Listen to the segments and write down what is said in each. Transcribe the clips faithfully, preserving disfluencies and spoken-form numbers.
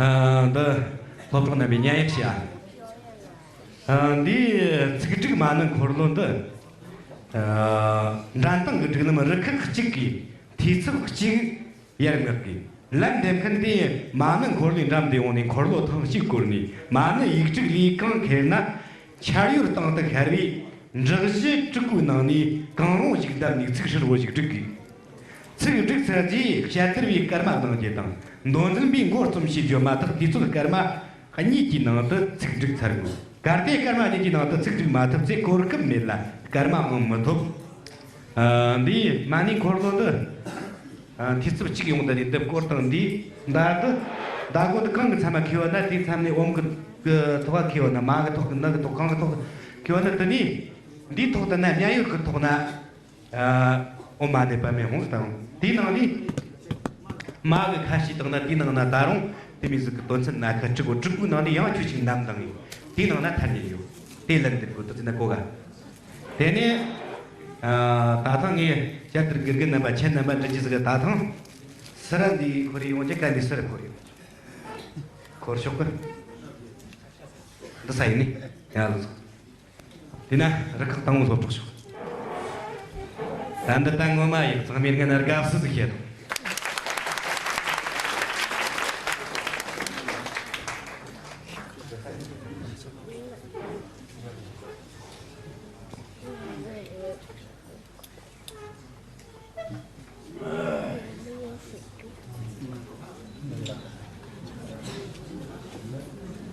ཨ། འདི་སློབ་གྲོགས་རྣམ་པས་ཉན་ཡག་བྱས། ཨ། འདིའི་ཚིག་སྒྲིག་མ་ཎི་འཁོར་ལོ་འདི། ཨ། འགྲན་སྟངས་ཀྱི་སྒྲིག་ལམ་རུ་ཁག་གཅིག་གིས་འཐུས་ཚབ་གཅིག་ཡར་མངགས་དགོས། ལན་འདེབས་མཁན་དེས་མ་ཎི་འཁོར་ལོའི་འགྲམ་དུ་ཡོང་ནས་འཁོར་ལོ་ཐེངས་གཅིག་བསྐོར་ནས། མ་ཎི་ཡིག་དྲུག་ལས་གང་ཁེལ་ན། འཆར་ཡོལ་སྟེང་དུ་ཤར་བའི་འདྲི་གཞི་དྲུག་པོའི་ནང་ནས་གང་རུང་ཞིག་བདམས་ནས་ཚིག་ཧྲིལ་བོ་ཞིག་སྒྲིག་དགོས། ཚིག་སྒྲིག་ཚར་རྗེས་དཔྱད་བསྡུར་བའི་སྐར་མ་གནང་རྒྱུ་དང་། མདོ་འཛིན་པས་མགོ་རྩོམ་ཞེས་བརྗོད་མ་ཐག་དུས་ཚོད་སྐར་མ་གཉིས་ཀྱི་ནང་དུ་ཚིག་སྒྲིག་ཚར་དགོས། གལ་ཏེ་སྐར་མ་གཉིས་ཀྱི་ནང་དུ་ཚིག་སྒྲིག་མ་ཐུབ་ཚེ་གོ་སྐབས་མེད་ལ་སྐར་མའང་མི་ཐོབ། ཨ། འདིའི་མ་ཎི་འཁོར་ལོ་འདི། ཨ། འཐུས་ཚབ་གཅིག་ཡོང་དུས་ནས་འདི་བསྐོར་དང་། འདིའི་མདའ་འདི། མདའ་གོ་འདི་གང་གི་མཚམས་མ་ཁེལ་བ་ན། དེའི་མཚམས་ནས་ཨོམ་གི་ཐོག་ག་ཁེལ་བ་ན། མ་གི་ཐོག་གི་ནི་གི་ཐོག་གང་གི་ཐོག་ཁེལ་བ་ན། དེ་ནས་འདིའི་ཐོག་ཏུ་ན། སྙན་ཡོལ་གི་ཐོག་ན། ཨ། ཨོཾ་མ་ཎི་པདྨེ་ཧཱུྃ་དང་། དེའི་ནང་ནས་མ་གི་ཁ་ཕྱེས་བཏང་ན། དེའི་ནང་ན་ད་རུང་དེ་མོ་ཟིག་གི་དོན་ཚན་སྣ་ཁ་དྲུག་གོ། དྲུག་པོའི་ནང་ནས་ཡང་ཁྱོད་ཅིག་བདམས་བཏང་ངས་དེའི་ནང་ན་ཐར་ནས་ཡོད། དེ་ལན་འདེབས་དགོས། དེ་ཟེར་ན་གོ་ག། དེ་ནས། ཨ། ད་ཐེངས་ངས་བསྐྱར་དུ་དགེ་རྒན་རྣམ་པ་ཁྱེད་རྣམ་པ་འདྲི་རྒྱུ་ཟིག་གི། ད་ཐེངས་སུ་ར་འདི་འཁོར་ཡོང་རྒྱུ་ག། འདི་སུ་ར་འཁོར་ཡོང་། འཁོར་ཤོག་གི། འདི་ས་ཡིན་ནི་ཡ་ལོ། དེ་ན་རུ་ཁག་དང་པོ་སློབ་གྲོགས་ཤོག། ད་འདི་ད་ངོ་མ་ཡིག་ཚང་མའི་སྔོན་ན་དགའ་བསུ་ཟིག་བྱེད་དང་།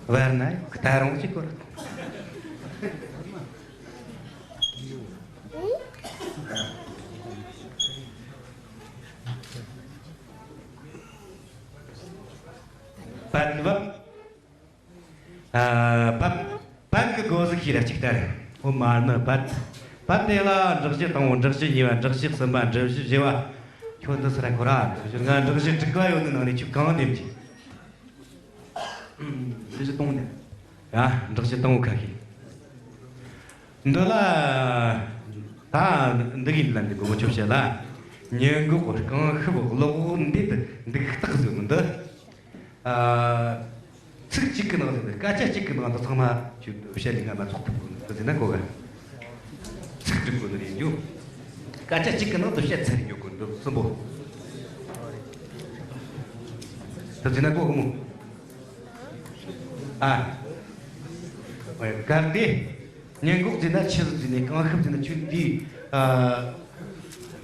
བར་ན་ད་རུང་གཅིག་གོ། པད་བབ། ཨ། པད། པད་གི་འགོ་ཟིག་ཤེས་ར་གཅིག་ལྟར། ཨོཾ་མ་ཎི་པད། པད་དེ་ལ་འདྲི་གཞི་དང་པོ། འདྲི་གཞི་གཉིས་པ། འདྲི་གཞི་གསུམ་པ། འདྲི་གཞི་བཞི་བ། ཁྱོད་འདི་སུ་ར་འཁོར་ར། འདྲི་གཞི་ལྔ། འདྲི་གཞི་དྲུག་པ་ཡོད་ནི་ནང་ནས་ཁྱོད་གང་འདེམས་རྒྱུ། འདྲི་གཞི་དང་པོ་འདེམས། ཡ། འདྲི་གཞི་དང་པོ་ཁ་ཤས། འདི་ལ་ད་འདི་གི་ལན་འདི་གོ་ཆོད་བྱེད་ལ། ཉེན་འགོག་རྐང་ཤུབས་གློག་འདེད་འདུག་རྟགས་ཟེར་ནི་འདི། ཨ། ཚིག་གཅིག་གི་ནང་ཟེར་ནི། སྐད་ཆ་གཅིག་གི་ནང་དུ་ཚང་མ་ཁྱོད་བཤད་ལས་ང་མ་ཚོགས་ཐུབ་གོ་ནི་འདི་ཟེར་ན་གོ་ག། ཚིག་སྒྲིག་དགོས་ནི་རེད་འགྱོ། སྐད་ཆ་གཅིག་གི་ནང་དུ་བཤད་ཚར་འགྱོ་དགོས་འདུག་གསུམ་པོ། འདི་ཟེར་ན་གོ་གི་མོ། ཨ། ཨོ་ཡ། གལ་ཏེ་ཉེན་འགོག་ཟེར་ན་ཆི་ཟིག་ཟེར་ནས། རྐང་ཤུབས་ཟེར་ན་ཆི་འདི། ཨ།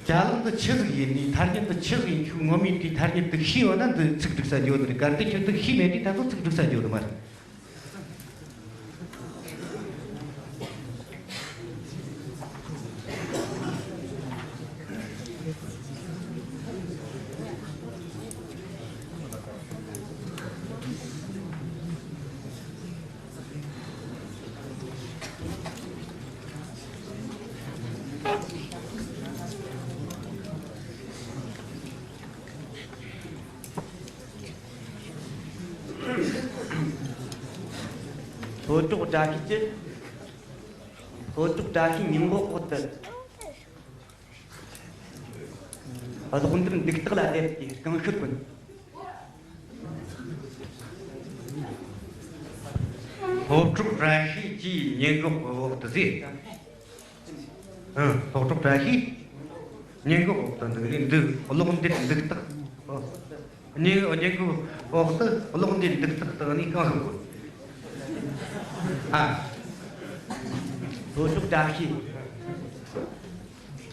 ཅ་ལག་འདི་ཆི་ཟིག་ཡིན་ནི། ཐ་སྙད་འདི་ཆི་ཟིག་ཡིན། ཁྱོད་ངོ་མས་དེའི་ཐ་སྙད་འདི་ཤེས་ཡོད་ན་འདི་ཚིག་སྒྲིག་ས་འགྱོ་ནི་རེད། གལ་ཏེ་ཁྱོད་འདི་ཤེས་མེད་དུས་ད་ཚོ་ཚིག་སྒྲིག་ས་འགྱོ་ནི་མ་རེད། ལྷོ་ཕྱོགས་བཀྲ་ཤིས་ཀྱིས། ལྷོ་ཕྱོགས་བཀྲ་ཤིས་སྙིང་པོ་འོག་ཏུ། གློག་འདེབས་འདུག་སྟེགས་ལ་སླེབས་ཏེ་རྐང་ཤུབས་གོན། ལྷོ་ཕྱོགས་བཀྲ་ཤིས་ཀྱིས་ཉེན་འགོག་འོག་ཏུ་ཟེར། ཨང་། ལྷོ་ཕྱོགས་བཀྲ་ཤིས་ཉེན་འགོག་འོག་ཏུ་འདུག་རེད་འདུག་གློག་འདེབས་འདུག་སྟེགས། ཨོ། ཉེན། ཉེན་འགོག་འོག་ཏུ་གློག་འདེབས་འདུག་སྟེགས་བཏང་ནས་རྐང་ཤུབས་གོན། ཨ། ལྷོ་ཕྱོགས་བཀྲ་ཤིས།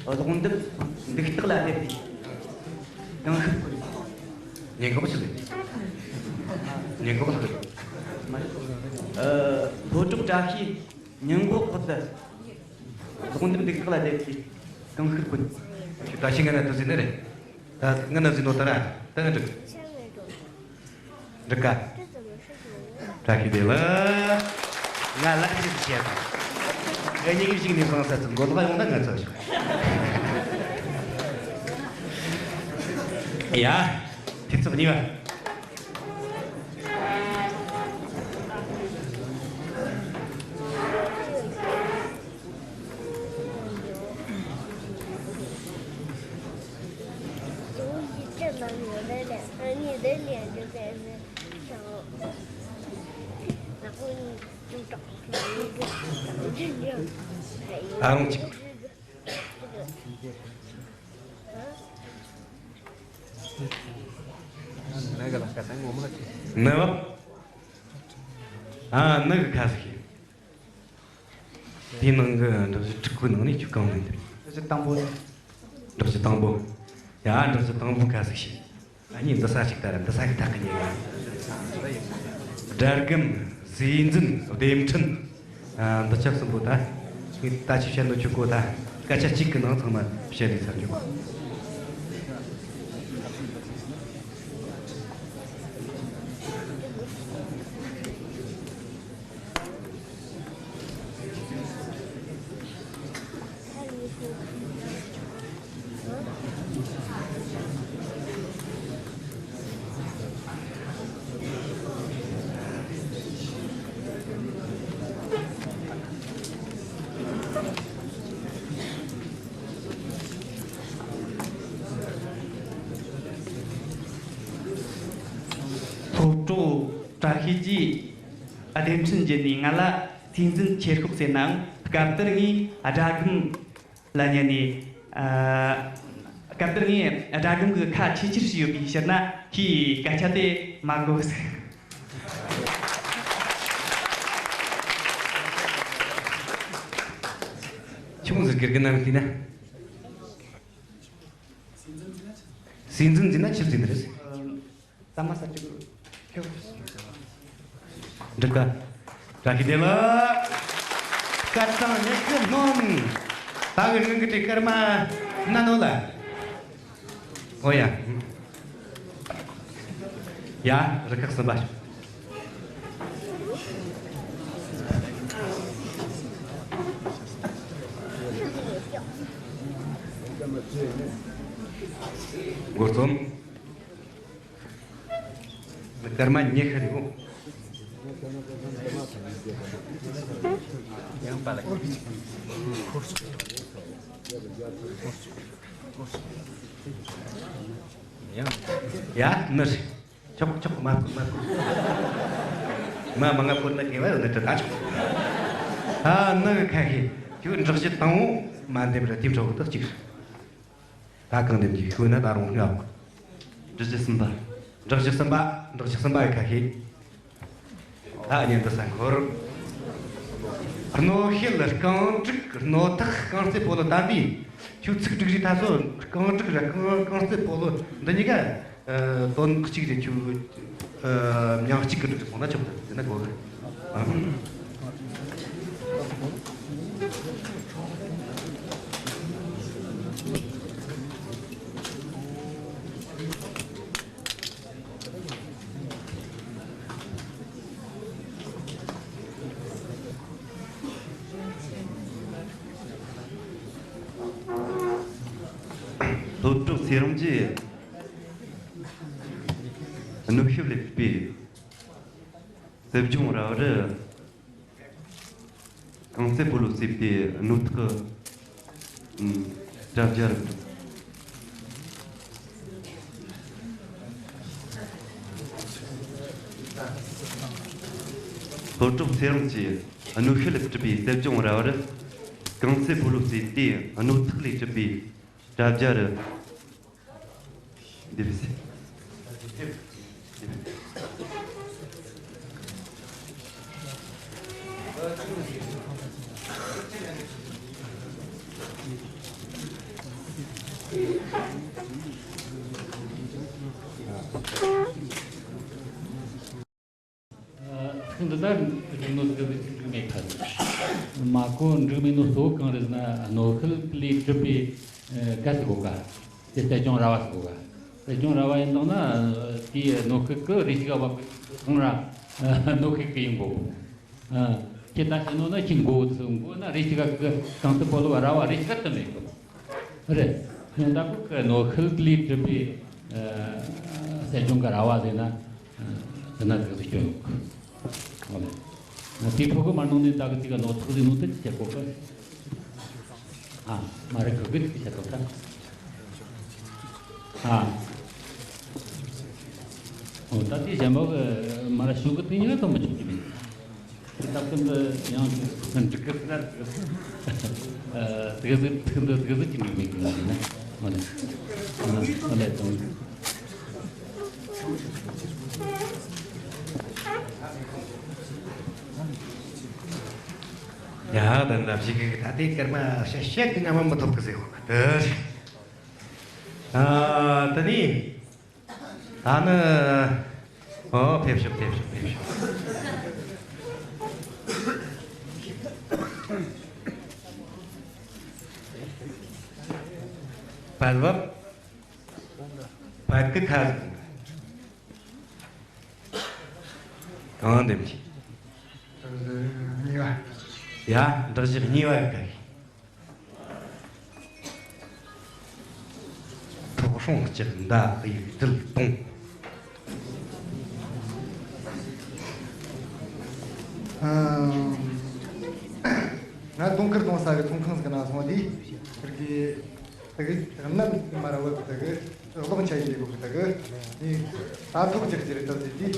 གློག་འདེབས་འདུག་སྟེགས་ལ་སླེབས་ཏེ་རྐང་ཤུབས་གོན། ཉེན་འགོག་ཆི་ཟིག་ཉེན་འགོག་ལ། ཨ། ལྷོ་ཕྱོགས་བཀྲ་ཤིས་ཉེན་འགོག་འོག་ཏུ། གློག་འདེབས་འདུག་སྟེགས་ལ་སླེབས་ཏེ་རྐང་ཤུབས་གོན། ཁྱོད་ད་ཤི་ང་ན་དུ་ཟིན་ནི་རེད། ད་ང་ན་ཟིན་ནོ་ད་ར་ད་ང་འགྲིག་འགྲིག་ག་བཀྲ་ཤིས་བདེ་ལེགས། ང་ལག་ཁྱེར་ཞིག་བྱས་དང་། ངའི་ཉིན་གཞིག་ནས་བཟང་ས་ཚུར་མགོ་ལོག་ཡོང་ན་ང་ཚོ་ཞིག་ཡ། ཐེ་ཚོམ་གཉིས་པ། ཨ་རོང་གཅིག་ནི་བ། ཨ་ནི་གི་ཁ་ཟིག་ཤེས། དེའི་ནང་གི་འདྲི་གཞི་དྲུག་གི་ནང་ནས་ཁྱོད་གང་ལེན་ཐུབ། འདྲི་གཞི་དང་པོ། འདྲི་གཞི་དང་པོ། ཡ། འདྲི་གཞི་དང་པོ་ཁ་ཟིག་ཤེས། ཨ་ནི་འདི་ས་ཞིག་ལྟར་འདི་ས་གི་ཐག་གི་ཉེ་ག་སྒྲ་སྒམ། ཟས་འཛིན། སྡེབ་འཕྲིན། ཨ། འདི་ཆ་གསུམ་པོ་ད་ངས་ད་ཅི་བཤད་ནོ་ཁྱོད་གོ། ད་སྐད་ཆ་གཅིག་གི་ནང་ཚང་མ་བཤད་ལས་ཚར་རྒྱུ་གོ། སློབ་གྲོགས་བཀྲ་ཤིས་ཀྱིས་སྡེབ་འཕྲིན་བརྒྱུད་ནས་ང་ལ་ཟས་འཛིན་ཆེ་ཤོས་ཟེར་ནའང་སྐབས་དེར་ངས་སྒྲ་སྒམ་ལ་ཉན་ནས། ཨ། སྐབས་དེར་ངས་སྒྲ་སྒམ་གྱི་ཁ་ཆེ་ཆེར་ཞིག་ཡོད་པའི་ཕྱིར་ན་ཁོས་སྐད་ཆ་དེ་མ་གོ་ཟེར། ཆུང་ཟིག་གི་རྒན་རྣམས་བལྟས་ན། ཟས་འཛིན་ཟེར་ན་ཆི་ཟེར་ནི་རེད། ཟ་མ་ཟ་དུས་ཁྱོད། འགྲིག་ག་བཀྲ་ཤིས་བདེ་ལེགས། སྐར་གྲངས་ཉི་ཤུ་སྣོན། ད་གི་རང་གི་དེ་སྐར་མ་ན་ནོ་ལ། ཨོ་ཡ། ཡ། རུ་ཁག་གསུམ་པ། འགོ་རྩོམ། སྐར་མ་ཉི་ཤུ་རེད་གོ། ཡང་པ་ལ། ཡ། མི་རེད། ཆོག་ཆོག་མ་ཁོ་མ་ཁོ། མ་མ་ང་ཁོ་ན་དགེ་བ་ཡོད་ན་དྲི་ད་ཆོག་ཨ་ནི་གི་ཁ་ཤས་ཁྱོད་འདྲི་གཞི་དང་པོ་མ་འདེམས་ར་དེའི་འཕྲོ་གི་དུ་གཅིག་རེད། ད་གང་འདེམས་ཀྱི་ཤོད་ན་ད་རུང་སྔ་བ། འདྲི་གཞི་གསུམ་པ། འདྲི་གཞི་གསུམ་པ། འདྲི་གཞི་གསུམ་པ་ཡི་ཁ་ཤས། ད་ཉན་དུ་ས་འཁོར། རྣོ་ཤེལ་རྐང་དྲུག་རྣོ་ཐག་རྐང་རྩེད་སྤོ་ལོ་དམ་པའི། ཁྱོད་ཚིག་སྒྲིག་རིས་ད་སོ་རྐང་དྲུག་ར་རྐང་རྐང་རྩེད་སྤོ་ལོ་འདི་གཉིས་ཀ། ཨ། དོན་གཅིག་རེད། ཁྱོད། ཨ། མྱིང་གཅིག་གི་སྒྲིག་རིས་སོང་ན་ཆོག་ད་ཟེར་ན་གོ་གི། ཨ། སློབ་གྲོགས་ཚེ་རིང་གིས་གནོན་ཤུགས་ལས་པའི་རྩལ་སྦྱོང་ར་བ་རུ། རྐང་རྩེད་སྤོ་ལོ་རྩེད་པའི་རྣོ་ཐག་གི་དྲ་རྒྱ་རུ། སློབ་གྲོགས་ཚེ་རིང་གིས་རྣོ་ཤེལ་ལས་གྲུབ་པའི་རྩལ་སྦྱོང་ར་བ་རུ། རྐང་རྩེད་སྤོ་ལོ་རྩེད་དུས་རྣོ་ཐག་ལས་གྲུབ་པའི་དྲ་རྒྱ་རུ། འདི་རེད། ཚིག་འདི་ལྟར་རིག་ནོ་ཟིག་གི་ཚིག་འགྲིག་མེད་ཁ་ཟིག་མ་གོ་འགྲིག་མེད་ནོ་གཙོ་བོ་གང་རེད་ཟེར་ན། རྣོ་ཤེལ་ལས་གྲུབ་པའི་ག་ཟིག་གོ་ག་དེ་རྩལ་སྦྱོང་ར་བ་ཟིག་གོ་ག་རྩལ་སྦྱོང་ར་བ་ཡིན་དང་ན། དེའི་རྣོ་ཤེལ་གི་རེ་ཞིག་ག་བབ་གི་ཚོང་ར་རྣོ་ཤེལ་གི་ཡིན་གོ། ཨ། ཁྱེད་ད་ཤི་ནོ་ན་ཁྱི་མགོ་བོ་ཚུགས་མགོ་ན་རེ་ཞིག་ག་གི་གང་དུ་སྤོ་ལོ་ར་བ་རེ་ཞིག་ག་དུ་མེད་གི། རེད། ཁྱེད་ད་ཁོ་གི་རྣོ་ཤེལ་ལས་གྲུབ་པའི། ཨ། རྩལ་སྦྱོང་གི་ར་བ་ཟེར་ན། ཨ། དེ་ན་ཟིག་ཟིག་སྐྱོན་ཡོད་གི། ཨོ་ལེ། དེའི་ཐོག་གི་མ་ནོ་ནས་ད་གི་དེ་ག་རྣོ་ཐག་ཟིག་ནོ་དེ་ཅི་བྱེད་གོ་གི། ཨ། མ་རེད་གི་གི་དེ་བྱེད་གོ་ད། ཨ། ཨོ། ད་དེ་གཞན་པ་གི་མར་ཤོག་གི་དེ་ཉིད་ལ་གཏོང་མི་ཆོག་གི་མེད། དེ་ལྟ་བུ་འདི་ཡང་འགྲིག་གི་ཟེར་ན་འགྲིག་གི། ཨ། དེ་གི་ཟིག་ཐུག་འདི་དེ་གི་ཟིག་ཅིག་འགྲིག་མེད་གི་ཡིན་ན། ཨོ་ལེ། ཨོ་ལེ། ཨོ་ལེ། དང་། ཡ། ད་འདྲ་ཞིག་གི་ད་དེ་སྐར་མ་བཤད་བཤད་གི་ཉམས་མི་ཐོབ་གི་ཟེར་གོ་གི་དེ་རེད། ཨ། དེ་ནས། ད་ནི། ཨོ། ཕེབས་ཤོག་ཕེབས་ཤོག་ཕེབས་ཤོག་བལ་བབ། བལ་གི་ཁ་ཟིག་གང་འདེམས་ཀྱི། གཉིས་པ། ཡ། འདྲ་བཞི་གཉིས་པ་གི་ཁ་ཤས། ཐོག་སྲུང་ལྕགས་མདའ་ཡིག་དྲིལ་དུང་། ཨ། ང་དུང་དཀར་གཏོང་ས་གི་ཚོང་ཁང་ཟིག་ན་སོང་དུས། དེ་གི་དེ་གི་གནམ་མ་ར་བབ་དེ་གི་གློག་འཆར་ཡི་གོ་གི་དེ་གི་ནི་ད་ཐུག་ཅིག་ཅིག་རེད་ད་ཟེར་དུས།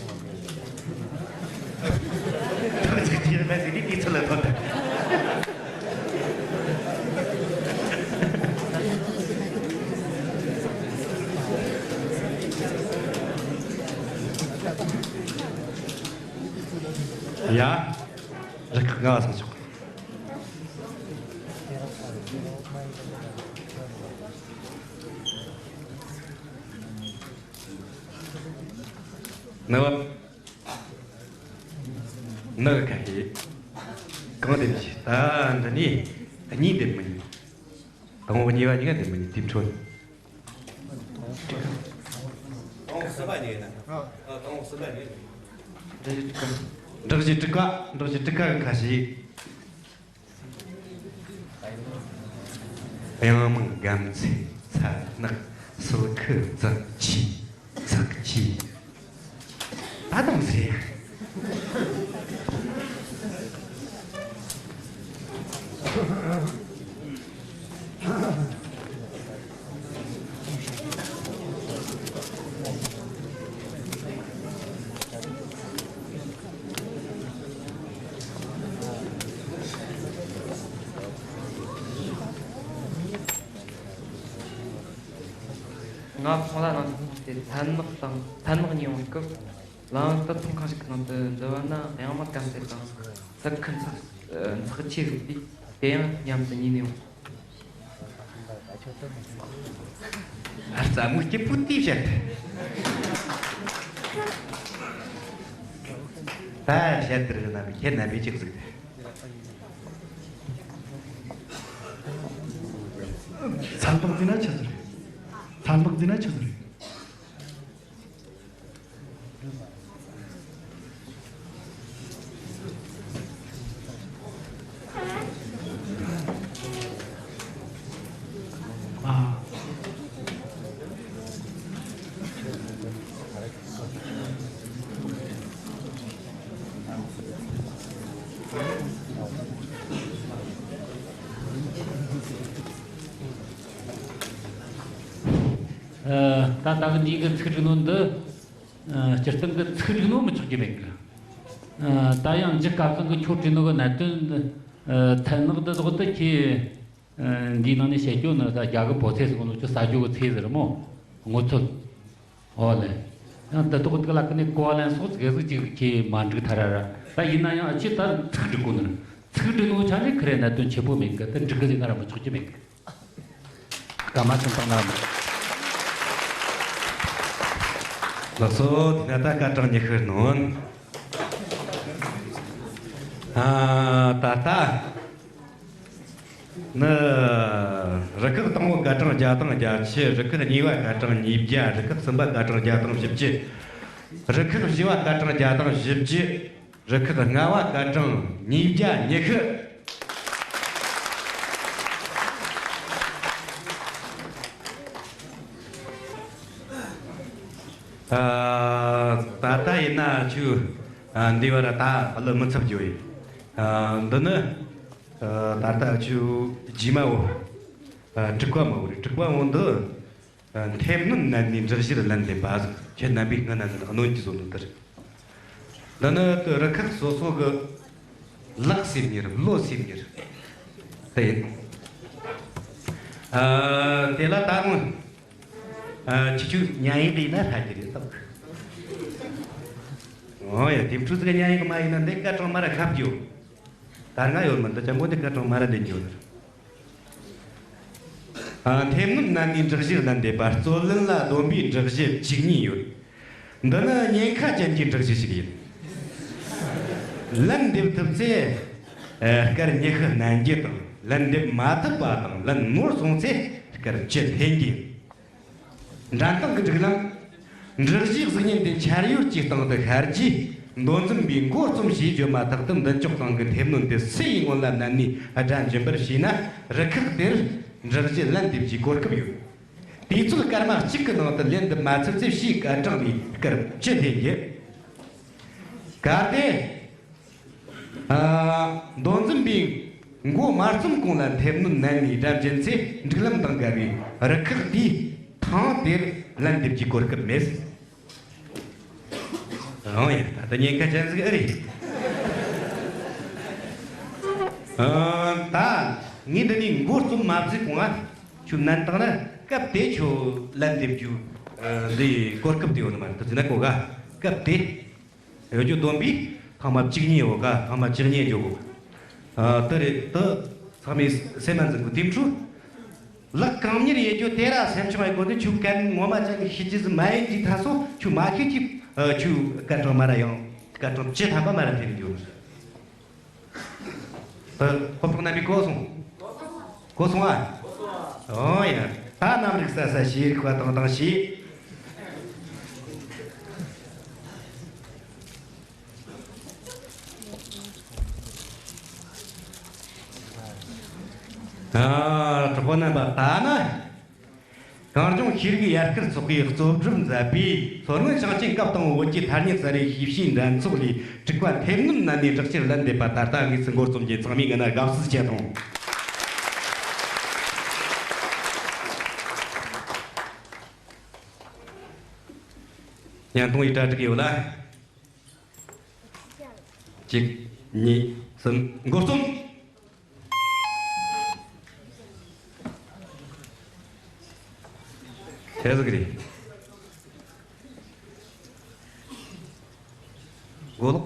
ཐུག་ཅིག་ཅིག་རེད་ཟེར་དུས་དེ་ཚོ་ལ་ཐོན་ཐལ། ཡ། རུ་ཁག་ལྔ་བ་སོང་ཆོག་ནུ་བ། ནུ་གི་ཁ་ཤས། གང་འདེམས་ཀྱི། ད་འདི་ནས་གཉིས་འདེམས་མི་ཉན། དང་པོ་གཉིས་པ་གཉིས་ཀ་འདེམས་མི་ཉན། དེ་འཕྲོ། དང་པོ་གསུམ་པ་གཉིས་ཡིན་ན། ཨ། དང་པོ་གསུམ་པ་གཉིས་ཡིན། འབྲི་གཞི་དྲུག་པ། འབྲི་གཞི་དྲུག་པ། འབྲི་གཞི་དྲུག་པ་གི་ཁ་ཤས། གཡང་མིང་། དགའ་མཚན། མཚར་ནག། སིལ་ཁུ། ཙག་ཆི། ཚག་ཆི། ད་དུང་ཟེར། ང་ཁོང་ལ་ནང་དུ་ཐོན་ཏེ་ཐན་ནག་དང་ཐན་ནག་གཉིས་ཡོང་སྐབས། ལམ་དུ་ཚོང་ཁང་ཞིག་གི་ནང་དུ་འཛུལ་བ་ན། གཡང་མ་དགའ་མཚན་དང་ཙག་ཁུ། ཚག་ཨ། ཚག་ཆི་ཟིག་དུས། དེ་ཡང་མཉམ་དུ་ཉལ་ནས་ཡོང་། ཨ། རྩ་མོ་སྐྱིད་པོ་དེ་བཤད། ད་བཤད་དེ་རིགས་རྣམ་པའི་ཁྱེད་རྣམ་པའི་ཅིག་ཟིག་དེ། ཚན་པ་བརྩིས་ན་ཆི་ཟིག་རེད། ཚན་པ་བརྩིས་ན་ཆི་ཟིག་རེད། ཨ། ཨ། ད་ལྟ་གི་འདི་གི་ཚིག་སྒྲིག་ནོ་འདི། ཨ། སྤྱིར་བཏང་གི་ཚིག་སྒྲིག་ནོ་མི་ཆོག་གི་མེད་གི། ཨ། ད་ཡང་འཇུ་སྐལ་བཟང་གི་ཁྱོད་བྲིས་ནོ་གི་གནད་དོན་འདི། ཨ། ཐན་ནག་འདི་ཐོག་ཏུ་ཁྱེད། ཨ། འདིའི་ནང་ནས་བཤད་རྒྱུ་ནི་ད་རྒྱ་གི་པོ་ཚེ་ཟེར་གོ་ནོ་ཁྱོད་ཟ་རྒྱུ་གི་ཚེ་ཟེར་མོ། སྔོ་ཚོད། ཨོ་ལེ། ཡང་འདི་ཐོག་འདི་ལ་ཀི་ནས་གོ་བ་ལེན་སོགས་ཟིག་ཟིག་ཅིག་ཁྱེད་མ་འགྲིག་ཐ་ར་ར། ད་ཡིན་ན་ཡང་ཨ་ཆེ་ད་ཚིག་སྒྲིག་གོ་ནི། ཚིག་སྒྲིག་ནོ་ཆ་ནས་ཁི་རེ་གནད་དོན་ཆེ་པོ་མེད་གི། ད་འགྲིག་གི་ཟེར་ན་ར་མི་ཆོག་གི་མེད་གི། སྐར་མ་ཆུང་བཏང་ན། ལགས་སོ། དེ་ན་ད་སྐར་གྲངས་ཉི་ཤུ་ནོན། ཨ། ད་ལྟ་ནི་རུ་ཁག་དང་པོ་སྐར་གྲངས་བརྒྱ་དང་བརྒྱད་ཅུ། རུ་ཁག་གཉིས་པ་སྐར་གྲངས་ཉིས་བརྒྱ། རུ་ཁག་གསུམ་པ་སྐར་གྲངས་བརྒྱ་དང་བཞི་བཅུ། རུ་ཁག་བཞི་བ་སྐར་གྲངས་བརྒྱ་དང་བཞི་བཅུ། རུ་ཁག་ལྔ་བ་སྐར་གྲངས་ཉིས་བརྒྱ་ཉི་ཤུ། ཨ། ད་ལྟ་ཡིན་ན་ཁྱོད། ཨ། འདི་བར་ད་གླུ་མི་འཚུབ་རྒྱུ་ཡིན། ཨ། འདི་ནི། ཨ། ད་ལྟ་ཁྱོད་རྗེས་མ་བོ། ཨ། དྲུག་པ་མ་བོ་རེད། དྲུག་པ་བོ་འདི། ཨ། མཐེབ་གནོན་མནན་ནས་འབྲི་གཞིར་ལན་འདེབས་པ་ཟིག། ཁྱེད་རྣམ་པའི་སྔུན་ན་འདི་གནོན་གྱི་བཟོ་འདུག་དེར། འདི་ནི་དུ་རུ་ཁག་སོ་སོ་གི་ལག་སེམས་གཉེར་བློ་སེམས་གཉེར་དེ་ཡིན། ཨ། དེ་ལ་ད་རུང་། ཨ། ཁྱེད་ཆོས་ཉན་ཡག་ཡིན་ན་ཧྲ་གི་རེད་དམ། ཨོ་ཡ། དེ་འཕྲོ་ཟིག་ཉན་ཡག་མ་ཡིན་ན་འདི་སྐར་གྲངས་མ་ར་ཁ་བརྒྱུད། ད་ང་ཡོད་མི་འདི་ཅང་པོ་འདི་སྐར་གྲངས་མ་ར་ལེན་རྒྱུ་ནི། ཨ། མཐེབ་གནོན་བསྣན་ནས་འདྲི་གཞིར་ལན་འདེབས་པ། རྩོད་ལན་ལ་བསྡོམས་པས་འདྲི་གཞི་བཅུ་གཉིས་ཡོད། འདི་ནི་ཉེན་ཁ་ཅན་གྱི་འདྲི་གཞི་ཞིག་ཡིན། ལན་འདེབས་ཐུབ་ཚེ། ཨ། སྐར་ཉི་ཤུ་བསྣན་རྒྱུ་དང་། ལན་འདེབས་མ་ཐུབ་པ་དང་ལན་ནོར་སོང་ཚེ་སྐར་བཅུ་འཐེན་རྒྱུ་ཡིན། འགྲན་སྟངས་ཀྱི་སྒྲིག་ལམ། འདྲི་གཞིའི་གཟུགས་བརྙན་དེ་འཆར་ཡོལ་གྱི་སྟེང་དུ་ཤར་རྗེས། མདོ་འཛིན་པས་མགོ་རྩོམ་ཞེས་བརྗོད་མ་ཐག་ཏུ་མདུན་ཅོག་སྟེང་གི་མཐེབ་གནོན་དེ་སུ་ཡི་སྔོན་ལ་མནན་ནས་སྒྲ་འབྱིན་པར་བྱས་ན། རུ་ཁག་དེར་འདྲི་གཞི་ལན་འདེབས་རྒྱུའི་གོ་སྐབས་ཡོད། དུས་ཚོད་སྐར་མ་གཅིག་གི་ནང་དུ་ལན་འདེབས་མ་ཚར་ཚེ་ཕྱིའི་སྐར་གྲངས་ལས་སྐར་བཅུ་འཐེན་རྒྱུ། གལ་ཏེ། ཨ། མདོ་འཛིན་པས་མགོ་མ་རྩོམ་གོང་ལ་མཐེབ་གནོན་མནན་ནས་སྒྲ་འབྱིན་ཚེ། སྒྲིག་ལམ་དང་འགལ་བའི་རུ་ཁག་དེས་ཐེངས་དེར་ལན་འདེབས་ཀྱི་གོ་སྐབས་མེད། ཨང་། ཡ། ད་ལྟ་ཉེན་ཁ་ཅན་ཟིག་ཨེ་རེད། ཨ། ད་ངས་འདི་ནས་མགོ་རྩོམ་མ་བཟོས་གོང་ང་ཁྱོད་མནན་བཏང་ན། སྐབས་དེ་ཁྱོད་ལན་འདེབས་རྒྱུ། ཨ། འདི་གོ་སྐབས་དེ་ཡོད་ནི་མ་རེད། དེ་ཟེར་ན་གོ་ག་སྐབས་དེ། གཡོ་སྒྱུ་སྡོམ་པས་ཐེངས་མ་བཅུ་གཉིས་ཡོད་ག་ཐེངས་མ་བཅུ་གཉིས་འཇོག་གོ། ཨ། དེ་རེད། དེ་ཚང་མས་སེམས་མ་འཛིན་གོ། དེ་འཕྲོ་ལག་གང་མྱུར་ཡེ་རྒྱུ་དེ་ར་སེམས་ཆུང་ཡེ་དགོས་ནི། ཁྱོད་གན་ངོ་མ་ཅན་ཤི་རྒྱུ་ཟིག་མ་ཡིན་གྱི་ཐ་སོ་ཁྱོད་མ་ཤི་གི། ཨ། ཁྱོད་སྐར་གྲངས་མ་ར་ཡང་སྐར་གྲངས་བཅུ་ཐམ་པ་མ་ར་འཐེན་རྒྱུ་རེད། ཨ། ཁོ་ཐག་རྣམ་པས་གོ་སོང་། གོ་སོང་ཨ། ཨོ་ཡ། ད་རྣམ་རིག་ས་ས་ཤེས་རིག་པ་དང་དང་ཤེས། ཨ། གྲོགས་པོ་རྣམ་པ། ད་ནི། གངས་ལྗོངས་ཤེས་རིག་ཡར་སྐུལ་ཚོགས་པས་གཙོ་སྒྲུབ་མཛད་པའི་མཚོ་སྔོན་ཞིང་ཆེན་སྐབས་དང་པོ་བོད་ཀྱི་ཐ་སྙད་གསར་བའི་ཤེས་བྱའི་འགྲན་ཚོགས་ལས་དྲུག་པ་མཐེབ་གནོན་མནན་ནས་འདྲི་གཞིར་ལན་འདེབས་པ་ད་ལྟ་དངོས་སུ་མགོ་རྩོམ་རྒྱུ། ཚང་མས་ངི་ན་དགའ་བསུ་བྱེད་དང་། བརྙན་གཏོང་བའི་གྲ་སྒྲིག་ཡོད་ལ། གཅིག་གཉིས། གསུམ། མགོ་རྩོམ། ཆི་ཟིག་རེད། མགོ་ལོག་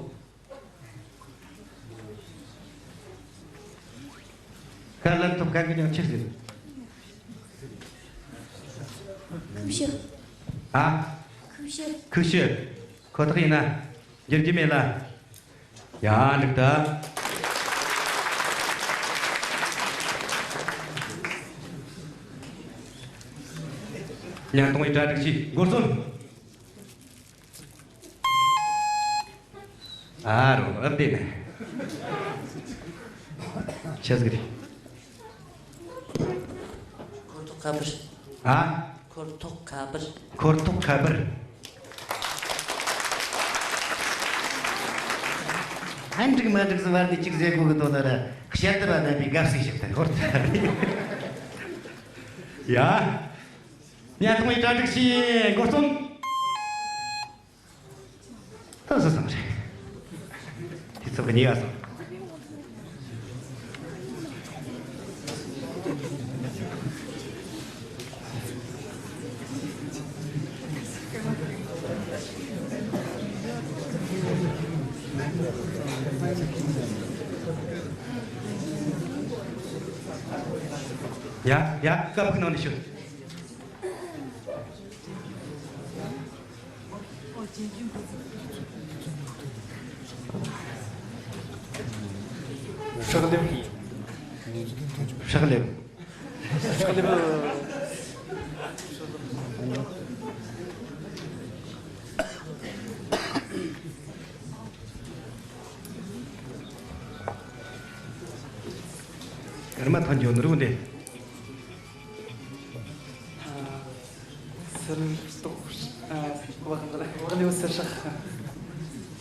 ཁ་ལན་ཐོབ་ཁ་གི་ཀྱང་ཆི་ཟིག་ཁུ་བྱུག་ཨ། ཁུ་བྱུག་ཁུ་བྱུག་ཁོ་ཐག་ཡིན་ན། འགྱུར་གྱི་མེད་ལ། ཡ། འགྲིག་ད། བརྙན་གཏོང་བའི་གྲ་སྒྲིག་བྱས། མགོ་རྩོམ། ཨ་རོ། ཨ། བདེ་ནས། ཆི་ཟིག་རེད། འཁོར་ཐོག་ཁ་པར། ཨ། འཁོར་ཐོག་ཁ་པར། འཁོར་ཐོག་ཁ་པར། ཨ། འགྲིག་མ་འགྲིག་ཟེར་བར་ནས་གཅིག་ཟེར་གོ་གི་དོན་ན་ར། བཤད་དུ་བ་རྣམ་པའི་དགའ་བསུ་ཞིག་དང་འཁོར་ཐོག་ཡ། བརྙན་གཏོང་བའི་གྲ་སྒྲིག་བྱས། མགོ་རྩོམ། ད་སུ་སོང་རེད། དུས་ཚོད་གཉིས་པ་སོང་། ཡ་ཡ། སྐབས་ཁོ་ནང་ནས་ཤོད། ཧྲག་ལེབ། ཧྲག་ལེབ། ཧྲག་ལེབ། སྐར་མ་ཐོན་འགྱོ་ནི་རུ་འདི། ཟུར་གཏོགས། ཨ། བག་ལེབ་ཟུར་ཧྲག་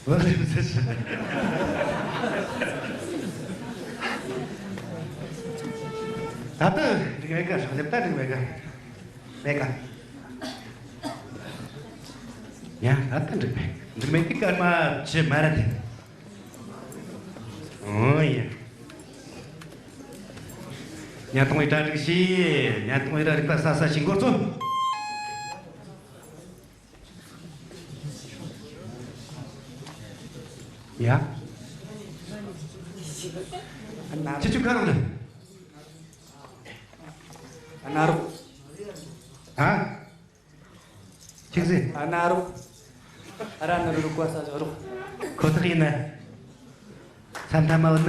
བག་ལེབ་ཟུར་ཧྲག་ད་ལྟ་འགྲིག་མེད་ག་ཧྲག་ལེབ་ད་འགྲིག་མེད་ག་མེད་ག་ཡ། ད་ལྟ་འགྲིག་མེད། འགྲིག་མེད་དེ་སྐར་མ་བཅུ་མ་རེད་དེ། ཨོ་ཡ། ཉ་དང་བའི་གྲ་སྒྲིག་བྱོས། ཉ་དང་བའི་ར་རིག་པ་གསལ་གསལ་ཞིག་འགོ་རྩོམ། ཡ། ཁྱེད་ཆོ་ག་རང་རེད། ཨ་ན་རོགས། ཨ། ཅིག་ཟེར། ཨ་ན་རོགས། ཨ་ར་ན་རོ་རོ་ཀ་ས་ཞོ་རོགས། ཁོ་ཐག་ཡིན་ན། ས་མཐའ་མ་བུད་ན།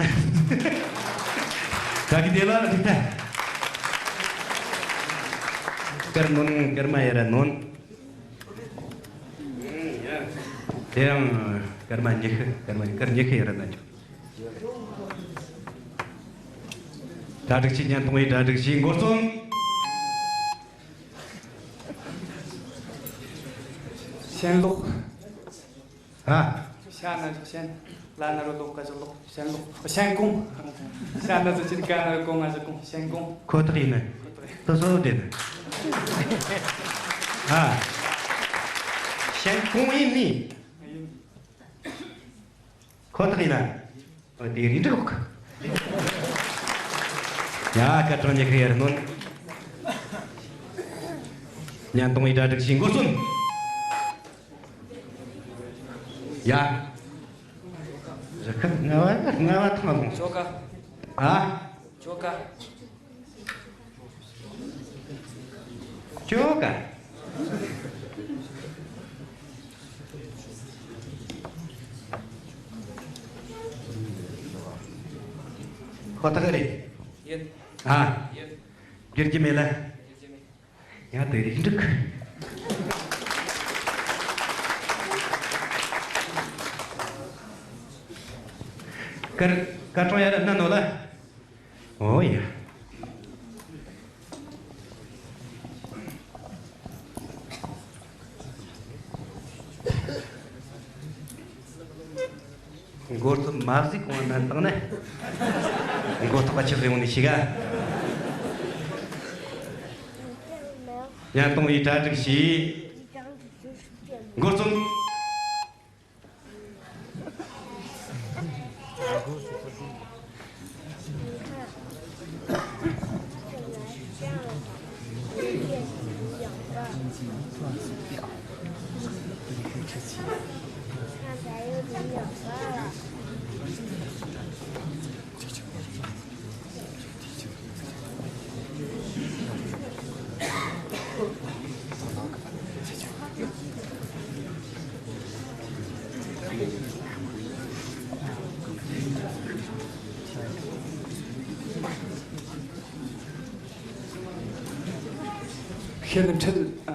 ད་གི་དེ་ལ་འགྲིག་ཐལ། སྐར་ནོན། སྐར་མ་ཡར་ར་ནོན། དེ་ཡང་སྐར་མ་ཉི་ཤུ། སྐར་མ་སྐར་ཉི་ཤུ་ཡར་ར་ན་ཆོག། གྲ་སྒྲིག་བྱོས། ཉ་དང་བའི་གྲ་སྒྲིག་བྱོས། འགོ་རྩོམ། ཤན་ལོག། ཨ། ཤ་ན་ཞོག་ཤན། ལ་ན་རོ་ལོ་ཀ་ཞོག་ལོག། ཤན་ལོག། ཤན་ཀོང་། ཤ་ན་ཞོག་ཤིན། ཀ་ན་རོ་ཀོ་ང་ཞོག་ཀོང་། ཤན་ཀོང་། ཁོ་ཐག་ཡིན་ནི། དེ་སོ་དེ་ནི། ཨ། ཤན་ཀོང་ཡིན་ནི། ཁོ་ཐག་ཡིན་ན། ཨ། དེ་རིང་འགྲིག་གི། ཡ། སྐར་གྲངས་ཉི་ཤུ་ཡར་ནོན། ཉ་དང་བའི་གྲ་སྒྲིག་བྱོས། འགོ་རྩོམ། ཡ། རི་ཁུག་ལྔ་བ། ལྔ་བ་ཐང་ལོངས། ཆོ་ག། ཨ། ཆོ་ག། ཆོ་ག། ཁོ་ཐག་རེད། ཡིན། ཨ། ཡིན། འགྱུར་གྱི་མེད་ལ། འགྱུར་གྱི་མེད། ཡང་དེ་རིགས་འགྲིག། སྐར་སྐར་གྲངས་ཡར་ར་ན་ནོ་ལ། ཨོ་ཡ། འགོ་རྩོམ་མ་བཟོས་གོང་ན་བཏང་ན། འགོ་ཐོག་ག་ཆི་ཟིག་ཡོང་ནི་ཞིག་ག། ཉ་དང་བའི་གྲ་སྒྲིག་བྱོས། འགོ་རྩོམ། ཤེལ་འཕྲུལ། ཨ།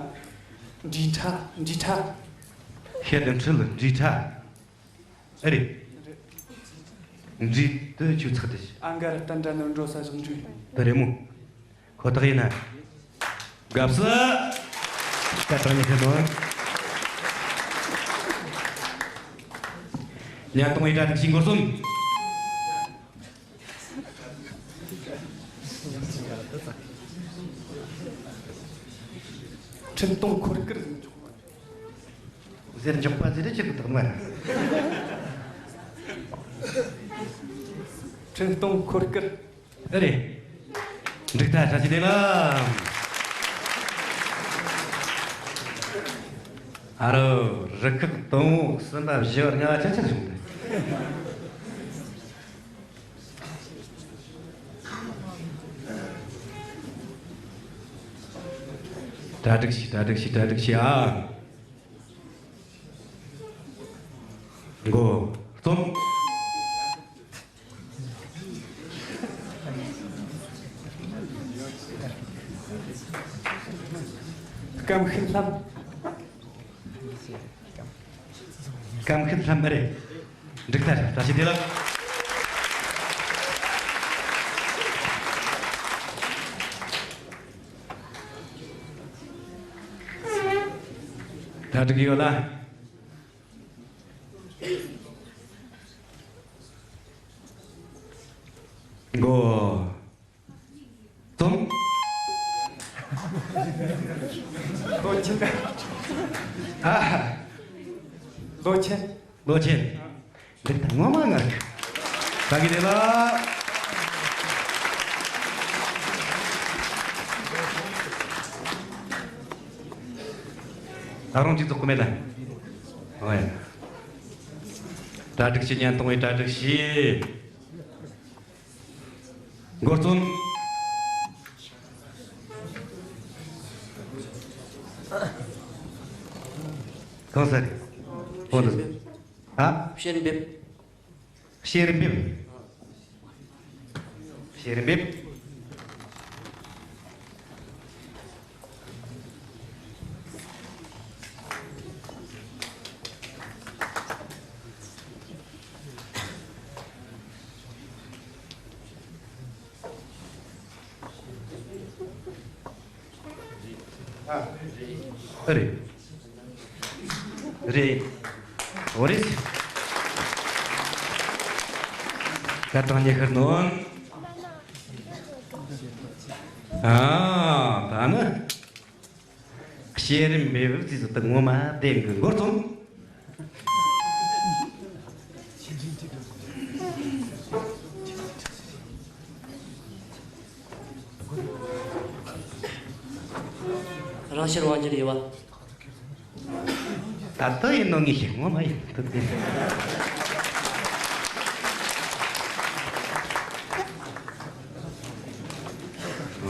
འབྲས་ཁྲ། འབྲས་ཁྲ། ཤེལ་འཕྲུལ་འབྲས་ཁྲ། ཨེ་རེད། འབྲས་དེ་ཆུ་ཚགས་དེ། ཨ་འགའ་ར་བསྟན་དགྲ་ནོར་འགྲོ་ས་ཞོག་འབྲས། དེ་རེད་མོ། ཁོ་ཐག་ཡིན་ན། དགའ་བསུ། སྐར་གྲངས་ཉི་ཤུ་ནོ། ཉ་དང་བའི་གྲ་སྒྲིག་བྱོས། འགོ་རྩོམ། འཕྲིན་གཏོང་འཁོར་སྐར་ཟེར་འཇོག་པ། ཟེར་འཇོག་པ་ཟེར་ཅི་གི་དག་མ་རེད། འཕྲིན་གཏོང་འཁོར་སྐར། ཨེ་རེད། འགྲིག་ཐལ། བཀྲ་ཤིས་བདེ་ལེགས། ཨ་རོ། རུ་ཁག་དང་པོ་གསུམ་པ་བཞི་བ་ལྔ་བ་ཆ་ཆ་བྱུང་སྟེ། གྲ་སྒྲིག་བྱོས། གྲ་སྒྲིག་བྱོས། གྲ་སྒྲིག་བྱོས། ཨ། འགོ་རྩོམ། སྐམ་ཤུད་ལྷམ། སྐམ་ཤུད་ལྷམ་མ་རེད། འགྲིག་ཐལ། བཀྲ་ཤིས་བདེ་ལེགས། གྲ་སྒྲིག་ཡོད་ལ། འགོ་རྩོམ། ཨ། ལོ་ཆེན། ལོ་ཆེན། འདི་ད་ངོ་མ་ངར་གི། ད་གི་དེ་ལ། ད་རུང་གཅིག་རྫོགས་གི་མེད་ལ། ཨོ་ཡ། གྲ་སྒྲིག་བྱེད། བརྙན་གཏོང་བའི་གྲ་སྒྲིག་བྱེད། འགོ་རྩོམ། གང་ཟེར། ཧོ་འདི། ཨ། བཤད་རིམ་འབེབས། བཤད་རིམ་འབེབས། བཤད་རིམ་འབེབས། ཨ། རེད། རེད། འོ་རེད། སྐར་གྲངས་ཉི་ཤུ་ནོན། ཨ། ད་ནི། བཤད་རིམ་འབེབས་རྩིས་སུ་དུ་ངོ་མ་བདེན་གི། འགོ་རྩོམ། རང་ཕྱིར་དབང་བསྒྱུར་དབྱེ་བ། ད་ལྟ་ཡིན་ནོ་ངས་ཤེས། ངོ་མ་ཡིན་ཐུབ་དེ།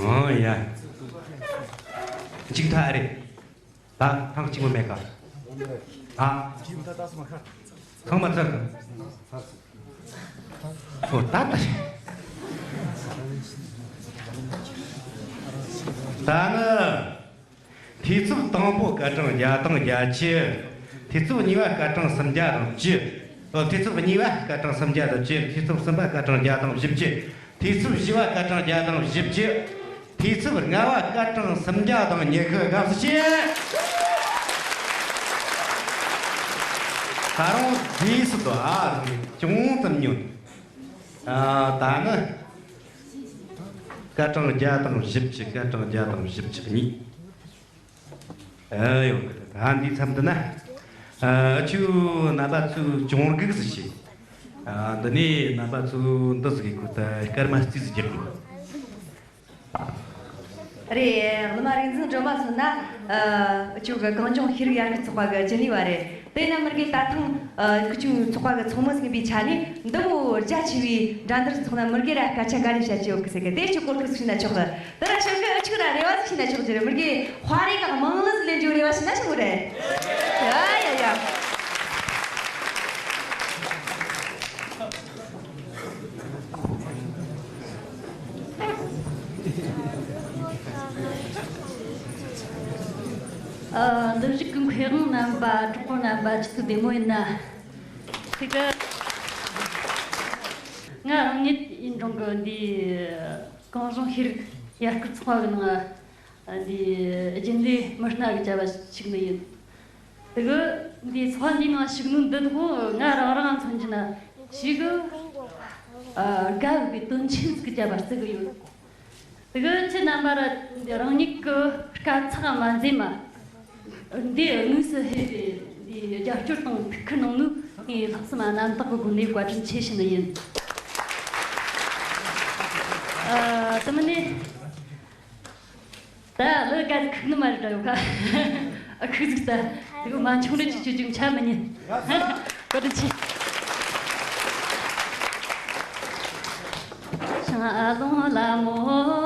ཨོ་ཡ། འཇིག་ཐག་རེད། ད་ཐེངས་གཅིག་མ་མེད་ཀ། ཨ། ཐེངས་མ་ཚར་གི། ཨོ་ད་ད། ད་ནི། འཐུས་ཚབ་དང་པོ་སྐར་གྲངས་བརྒྱ་དང་བརྒྱད་ཅུ། འཐུས་ཚབ་གཉིས་པ་སྐར་གྲངས་སུམ་བརྒྱ་དང་བཅུ། ཨོ། འཐུས་ཚབ་གཉིས་པ་སྐར་གྲངས་སུམ་བརྒྱ་དང་བཅུ། འཐུས་ཚབ་གསུམ་པ་སྐར་གྲངས་བརྒྱ་དང་བཞི་བཅུ། འཐུས་ཚབ་བཞི་བ་སྐར་གྲངས་བརྒྱ་དང་བཞི་བཅུ། འཐུས་ཚབ་ལྔ་བ་སྐར་གྲངས་སུམ་བརྒྱ་དང་ཉི་ཤུ། དགའ་བསུ་ཆེ། ད་རུང་རྗེས་སུ་དུ། ཨ། ཅུང་ཙམ་ཉོན། ཨ། ད་ནི། སྐར་གྲངས་བརྒྱ་དང་བཞི་བཅུ། སྐར་གྲངས་བརྒྱ་དང་བཞི་བཅུ་གཉིས། ཨེ་ཡོད་གི། ད་འདིའི་མཚམས་འདི་ན། ཨ། ཁྱོད་རྣམ་པ་ཚོས་གྱོང་གུག་ཟིག་བྱོས། ཨ། འདི་ནས་རྣམ་པ་ཚོས་འདི་ཟིག་གི་ཁུར་ད་སྐར་མ་རྩིས་ཟིག་རྒྱག་དགོས། རེད། ལི་མ་རིག་འཛིན་སྒྲོལ་མ་མཚོན་ན། ཨ། ཁྱོད་གི་གངས་ལྗོངས་ཤེས་རིག་ཡར་སྐུལ་ཚོགས་པ་གི་རྒྱུན་ལས་པ་རེད། དེས་ན་མི་དགེ་ད་ཐེངས། ཨ། ཁྱོད་ཚོགས་པ་གི་ཚོགས་མི་ཟིག་ཡིན་པའི་ཆ་ནས། འདི་མོ་རྒྱ་ཆེ་བའི་འགྲན་བསྡུར་ཚོགས་ན་མི་དགེ་ར་སྐད་ཆ་ག་རེ་བཤད་ཀྱི་ཡོད་གི་ཟེར་གི། དེ་ཁྱོད་སྐོར་ཁུ་ཟིག་ན་ཆོག་གི། དེ་ར་ཁྱོད་གི་ཨུ་ཆུ་ར་རེ་བ་ཟིག་བྱས་ན་ཆོག་རྒྱུ་རེད། མི་དགེ་དཔའ་རིས་ག་མང་ལ་ཟིག་ལེན་རྒྱུ་རེ་བ་བྱས་ན་ཆོག་རེད། ཡ་ཡ་ཡ། ཨ། འདིར་བཞུགས་ཀྱི་མཁས་དབང་རྣམ་པ། གྲོགས་པོ་རྣམ་པ། ཁྱེད་ཚོ་བདེ་མོ་ཡིན་ན། དེ་ག་ང་རང་ཉིད་ཡིན་རུང་གི་འདི་གངས་ལྗོངས་ཤེས་རིག་ཡར་སྐུལ་ཚོགས་པ་གི་ནང་འདི་རྒྱུན་ལས་མི་སྣ་གི་བྱ་བ་ཞུགས་ནི་ཡིན། དེ་གི་འདི་ཚོགས་པ་འདིའི་ནང་ཞུགས་ནོ་འདི་ཐོག་ང་རང་རང་མཚོན་རྒྱུ་ན་ཞེ་གི་ཨ་དགའ་འོས་པའི་དོན་ཆེན་ཟིག་གི་བྱ་བ་བརྩི་གི་ཡོད། དེ་གི་ཁྱེད་རྣམ་པ་ར་རང་ཉིད་ཀྱི་དཀའ་ཚེགས་མ་འཛེམས་མ། འདི་དངོས་སུ་ཕེབས་ཏེ་འདི་རྒྱབ་སྐྱོར་དང་ཐུགས་ཁུར་གནང་ནོ་ངས་ལྷག་བསམ་རྣམ་དག་གི་སྒོ་ནས་བཀའ་དྲིན་ཆེ་ཞུ་ནི་ཡིན། ཨ། དེ་མིན་ནས་ད་ལི་ག་ཁུག་ནི་མ་རེད་ཡོད་ཁ། ཨ། ཁུག་ཟིག་ད། དེ་གི་མ་འཆུང་རེ་ཅིག་ཅིག་ཅིག་ཆ་མི་ཉན། བཀའ་དྲིན་ཆེ། ཤང་ཨ་ལོང་ལ་མོ།